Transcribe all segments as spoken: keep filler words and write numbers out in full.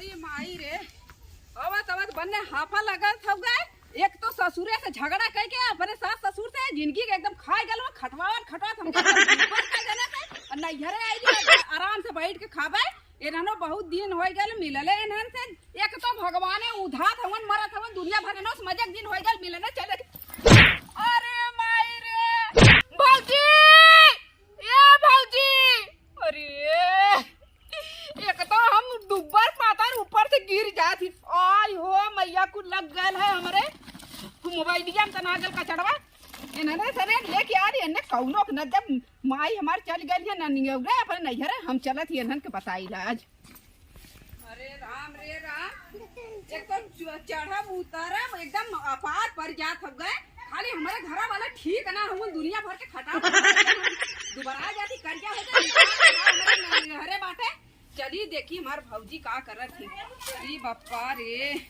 अरे माई रे, आवत आवत बन्ने हाफा लगत हउवे। एक तो ससुरे से झगड़ा कइके अपने सास ससुर से जिंदगी के एकदम खाइ गइल, खटवावत खटवावत हमके एकदम ऊपर कर देले से, और नैहरे आइ गइल, आराम से बैठ के खाबे। एनहनो बहुत दिन होइ गइल मिलले एनहन से। एक तो भगवाने उधात हवन, मरत हवन, दुनिया भर के नौस मजे के दिन होइ गइल मिलने चले। अरे माई रे, भौजी, ए भौजी, अरे, एक तो हम दुब्बर पातर ऊपर से गिर जात ही। आय हो मैया, कुल लग गइल है हमरे मोबाइलिया में तना गल कचड़वा। एनहने सरे लेके आ रही, एन्ने कौनो के न जब माई हमार चल गइल है न नियौरे अपने नैहरे, हम चलत ही एनहन के बताई लाज। अरे राम रे राम, एकदम च-, चढ़ब उतरब एकदम अपार पर जात हउवे। खाली हमरे घरा वाला ठीक ना हउवन, दुनिया भर के खटा दुबरा जाती करिया हो जाती। हमारे घरे बाटे, चली देखी हमार भौजी का करत ही। अरे बप्पा रे।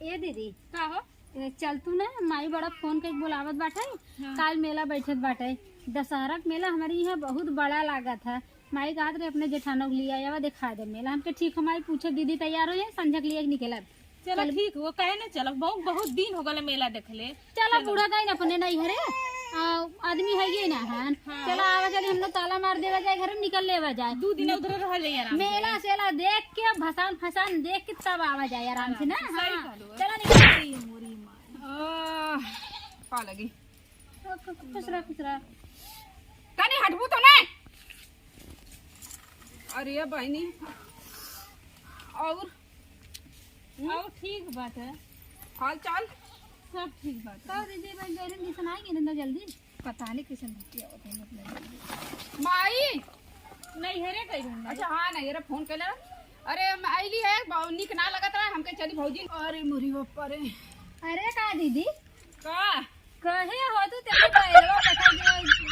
ए दीदी, का हो? ए, चल तू ना, माई बड़ा फोन कइके बोलावत बाटे। हाँ। काल मेला बैठत बाटे, दशहरा के मेला हमरे इहाँ बहुत बड़ा लागत है। माई कहत रहे अपने जेठानो के लिए आवा, देखा दे मेला। हमके ठीक, हमारी पूछे दीदी तैयार हो जाए, संझक लिए निकलब। चलो चल। ठीक हो, काहे ना चलब, बहुत, बहुत दिन हो गले मेला देखले। चला चलो। बूढ़ा दाइन अपने नैहरे, आ, आदमी है ये ना हन। हाँ। चला आवा चली, हम लोग ताला मार देवा जाए, घर में निकल लेवा जाए। दू दिन उधर रह जाइए आराम से। मेला सेला देख के, भसान फसान देख के तब आवा जाए आराम से ना। आराम से, सही हाँ। कहलो। चला निकल। अरे मोरी माई। आह, पा लगी। खुश रह, खुश रह। तनी हटबू तो नहीं? अरे बहनी, और? और ठीक बात है। हाल चाल? सब ठीक बात है। का दीदी, भाई गैरन किसन आई गए ना जल्दी? पता नहीं किसन भुट्टी आवत है, मतलब। माई! नैहरे गई हूँ मैं। अच्छा, हाँ, नैहरे फोन कैले। अरे, हम आइली है, बहुत निक ना लगत रहा, हमके चली भौजी। अरे, मुरी बापा रे। अरे, का दीदी? का? कहे हो तू, तेरे बैलवा पकड़ के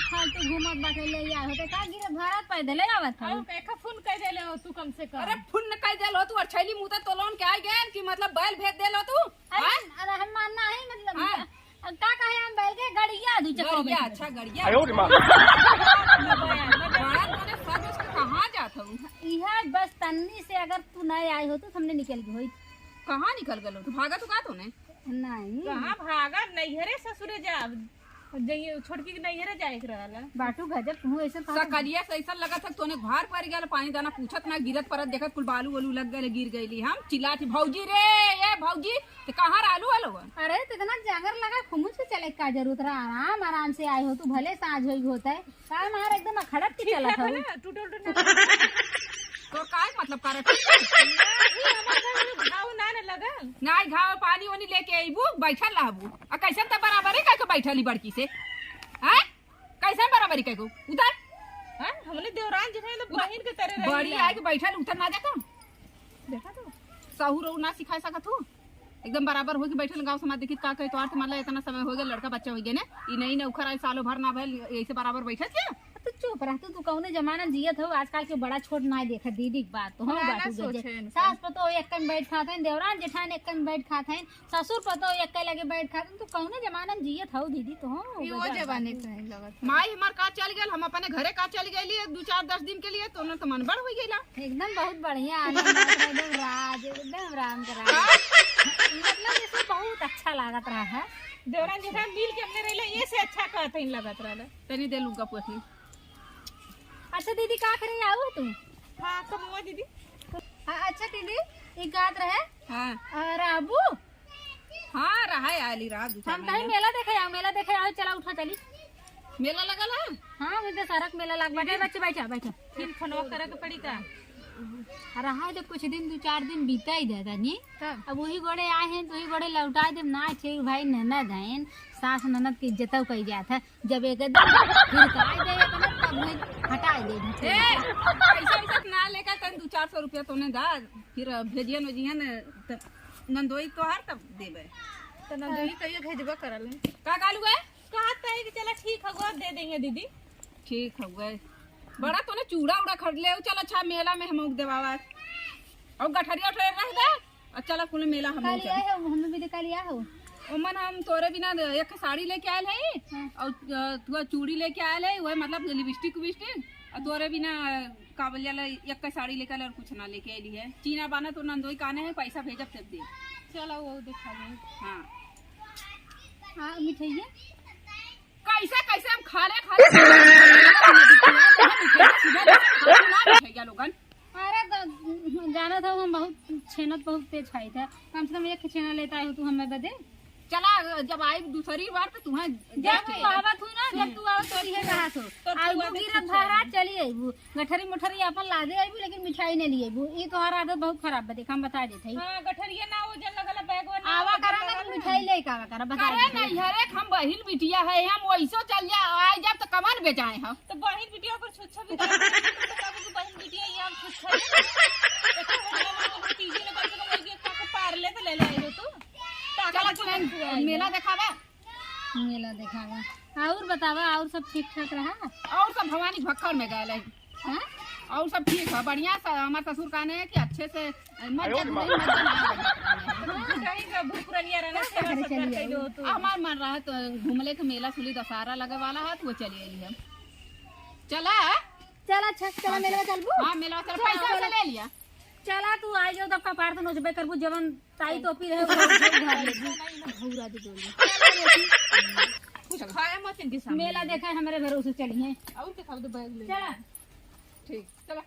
फालतू घूमत बाटे, ले आए होते का गिरे भरत पैदले आवत हो? अरे, देखा, फोन कर देले हो तू कम से कम। अरे, फोन न कर देले हो तू, और छैली मुँह तो लोन के आ गए कि मतलब बैल भेज देले हो तू? अरे, हाँ? अरे, हम मानना है, मतलब, हाँ। अब का कहे, हम बैल के गड़िया दू चक्कर गड़िया, बैठ अच्छा, गड़िया। आयो रे माँ। बाहर तोरे सब उसके कहाँ जात हो? इहा बस तन्नी से अगर तू नहीं आई हो तो हमने निकल गई होई। कहाँ निकल गलो तू? भागा तो का तूने? नहीं। कहाँ भागा? नैहरे ससुरे जा। जइए छोटकी के नैहरे जाए के रहल। बाटू गजब, तू ऐसे कहा सकलिया से ऐसा लगत है तोने भार पड़ गया, पानी दाना पूछत ना, गिरत परत देखत कुल बालू वालू लग गए, गिर गईली। हम चिल्लात ही, "भौजी रे, ए भौजी, ते कहाँ रहलू हलो?" अरे, तो इतना जांगर लगा, खुमुच के चले का जरूरत रहा? आराम, आराम से आए हो तू, भले साँझ होई होता है। का मार एकदम अखड़त के चलत हऊ। ना, टूटल टूटल ना। तोर काय मतलब करत है? नहीं, हमारे घर में घाव ना न लगल। नाई घाव पानी ओनी लेके अइबू, बैठल रहबू। आ कैसन त बराबरी कइके बैठली बड़की से? हैं? कैसन बराबरी कइके? उतर। हैं? हमने देवरान जेठानी तो बहिन के तरह रही बड़ी ना। आके बैठल, उतर ना जाता। देखा तो? सहू रहू ना सिखा सकत हूँ। एकदम बराबर होके बैठल, गाँव समाज देखित का कहे, तोहार तो मतलब इतना समय हो गया, लड़का बच्चा हो गया ने, ई नहीं ने उखर आई सालों भर ना भइल, ऐसे बराबर बैठत क्या? तू चुप रह, तू, तू कौने जमाना में जियत हो, आजकल के बड़ा छोट ना देखत, दीदी के बात तो हम ना, बात ना हो गई। सोचे इनका। सास पतोह एक कन बैठ खात हैं, देवरान जेठान एक कन बैठ खात हैं, ससुर पतोह एक कन लगे बैठ खात हैं, तू कौने जमाना में जियत हो दीदी तो हम ई वो गजब जमाने बात। के नहीं लगत। माई हमार का चल गेल, हम अपने घरे का चल गेली दू चार दस दिन के लिए, तो उन्हें तो मन बड़ हो गेला। एकदम बहुत बढ़िया आनंद आवत रहा, एकदम राज, एकदम राम के राज। हाँ? मतलब जैसे बहुत अच्छा लागत रहा है। देवरान जेठान मिल के हमने रहले, ये से अच्छा कहत हईन लगत रहल। तनी दे लुग्गा पोछी। अच्छा दीदी, का करे आऊ तू? हाँ, कमुआ दीदी। हाँ, अच्छा दीदी, ई कहत रहे। हाँ। आ, राबू? हाँ, रहा है, आली रहा, दू चार हम कहीं महीना। मेला देखे आओ, मेला देखे आओ, चला उठा चली। मेला लगल है? हाँ, उधर सड़क मेला लग बाटे, बच्चे बैठा, बैठा। फिर फोनवा करे के पड़ी का? अरे हाँ, तो कुछ दिन, दू चार दिन बीता ही दे तनी। तब? अब वही गोड़े आए हैं, तो वही गोड़े लौटा दे, ना छे भाई ननद हैं, सास ननद की इज्जत कही जात है। जब एक दिन फिर काई दे अपना, तब में हटाए दे। ए, पैसा वैसा ना लेकर तन दू चार सौ रुपया तोने दा, फिर भेजियन ओजियन, त नंदोई तोहार तब देबे। त नंदोई कहियो भेजबा करल। का कालू है? कहत है कि चला ठीक हगो, दे देंगे दीदी। ठीक हगो। बड़ा तोने चूड़ा उड़ा खरीद ले, चल अच्छा मेला में हम देवावा। और गठरिया उठरिया रख दे, और चला कुल मेला हम काल चल। आए हो, हमें भी दिखा लिया हो। ओमन हम तोरे बिना एक साड़ी लेके आयल है, हाँ। और, अ, तू चूड़ी लेके आयल है, वह मतलब लिपस्टिक उबिस्टिक, और तोरे बिना का बोल जाला, एक का साड़ी लेकर और कुछ ना लेके आइली है। चीना बाना तो नंदोई काने है, पैसा भेजब तब दे। चला वो दिखा दे। हाँ। हाँ, मिठाइया? कैसे, कैसे हम खा ले, खा ले, खा ले, खा ले, खा ले, सुबह से खाती ना मिठाइया लोगन। अरे, ग-, जानत हो, हम बहुत छेनत बहुत तेज खाई था। कम से कम एक छेना लेता है तू हमें बदे। चला, जब आई दूसरी बार तो तुम्हें जब देख तू ले। आवत हो ना, जब तू आवत हो, इहे कहा तो। तो आ तू तू आगे गिरत से धरा चल। चली अइबू। गठरी मुठरी अपन लादे अइबू, लेकिन मिठाई नहीं लिए अइबू। ई तोहार आदत बहुत खराब बा, देख, हम बता देत हई। हाँ, गठरिया ना हो, जन लगल बैगवा ना आवा हो, करा जन ना, लगल मिठाई लेके आवा करा, बता अरे देत हई। नहीं, अरे, हम बहिन बिटिया है, हम वैसो चल जा, आइ जाब तो कमान बेचाए हम। तो बहिन बिटिया पर छुच्छा भी कर, तो कब की बहिन बिटिया ये हम छुच्छा। देखो, हम लोग को तीजी ने कम से कम एक एक पाके पार ले तो ले ले आइलो तू। ताकत चला, से तू बन मेला देखावा। मेला देखावा। और बतावा, और सब ठीक ठाक रहा? और सब भवानी भक्खर में गए है। हाँ? और सब ठीक है, बढ़िया सा। हमार ससुर कहने हैं कि अच्छे से मत जा, नहीं मत जा, ना मत जा। कहीं का भूख रनिया रहना, का सेवा करे सत्कार चलिए? कइलो तू। हमार मन रहा तो घूमले के मेला सुली दशहरा लगे वाला है, तो वो चली आई है। चला। चला, अच्छा, चला, हाँ, मेला चल। चलबू? हाँ, मेला चल, चला, पैसा वैसा चला। ले लिया। चला, तू आ जाओ, तब कपार तो नोचबे करबू, जवन ताई टोपी रहे, वो उधार ले ली। भौरा दे दो। कुछ खाया मत इनके सामने। मेला देखा है, हमारे भरोसे चली हैं। और दिखाओ तो बैग ले। चला। ठीक, चला।